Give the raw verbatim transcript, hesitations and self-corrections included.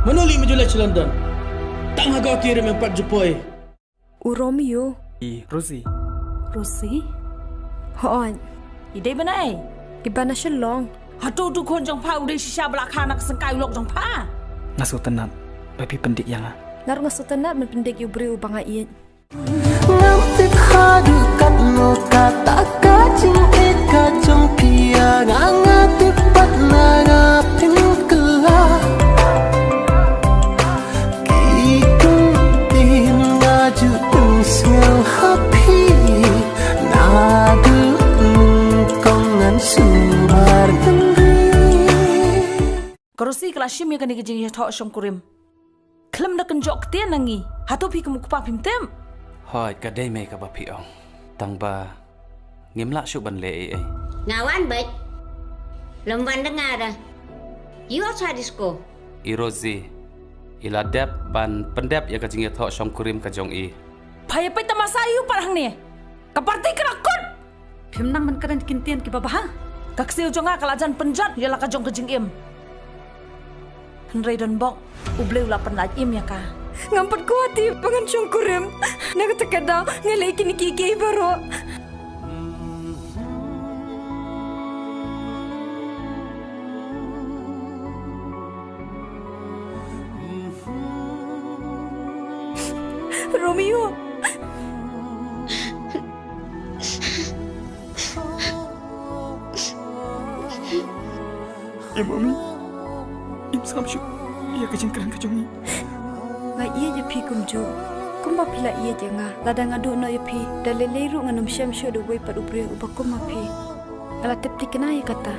Mano lei me ju leit sha London? Tang ha ka tiar me pat ju poi. U Romeo. I Rosie. Rosie? Hooid. I dei ban ai? I ba na Shillong. Hato u dkhot jong pha u dei shisha ba la kha na ka syngkai u lok jong pha? Nga sngewtynnat ba phi pyndik ïa nga. Nga ruh nga sngewtynnat ban pyndik ïa u briew uba nga ïeit. Ngam tip haduh katno kata ka jingïeit ka jong phi ïa nga, nga tip pat na nga pynkylla. Ki kum tim nga ju pynsngew ha phi, naduh nyngkong ngan sumar nangri. Ka Rosie ka la shim ïa kane ka jingïathoh shongkurim. Khlem da kynjoh ktien na ngi. Hato phi kum u kpa phim tip? Hooid, ka dei mei kaba phi ong. Tang ba ngim lah shuh ban leh ei ei. Nga wan beit. Lem wan da nga da. Ïoh sha disco. I Rosie, i la dep ban pyndep ïa ka jingïathoh shongkurim ka jong i. Pha ïa peit tamasa ïa u pat hangne. Ka party ka la kut. Phim nang ban kren ki ktien kiba bha. Ka ksiew jong nga ka la jan pynjot ïa la ka jong ka jingim. Hynrei don bok, U Blei u la pynlait im ïa ka. Ngam pat kwah ti ba ngan shongkurim. Na kata ka daw nga leh kine kiei kiei baroh. Romeo. Ïa mami, im sam shuh ïa ka jingkren ka jong ngi. Nga ïeit ïa phi kumjuh kumba phi la ïeit ïa nga. Lada nga duh noh ïa phi, da lei lei ruh ngan ym shem shuh da uwei pat u briew uba kum ma phi. Nga la tip thikna ïa kata.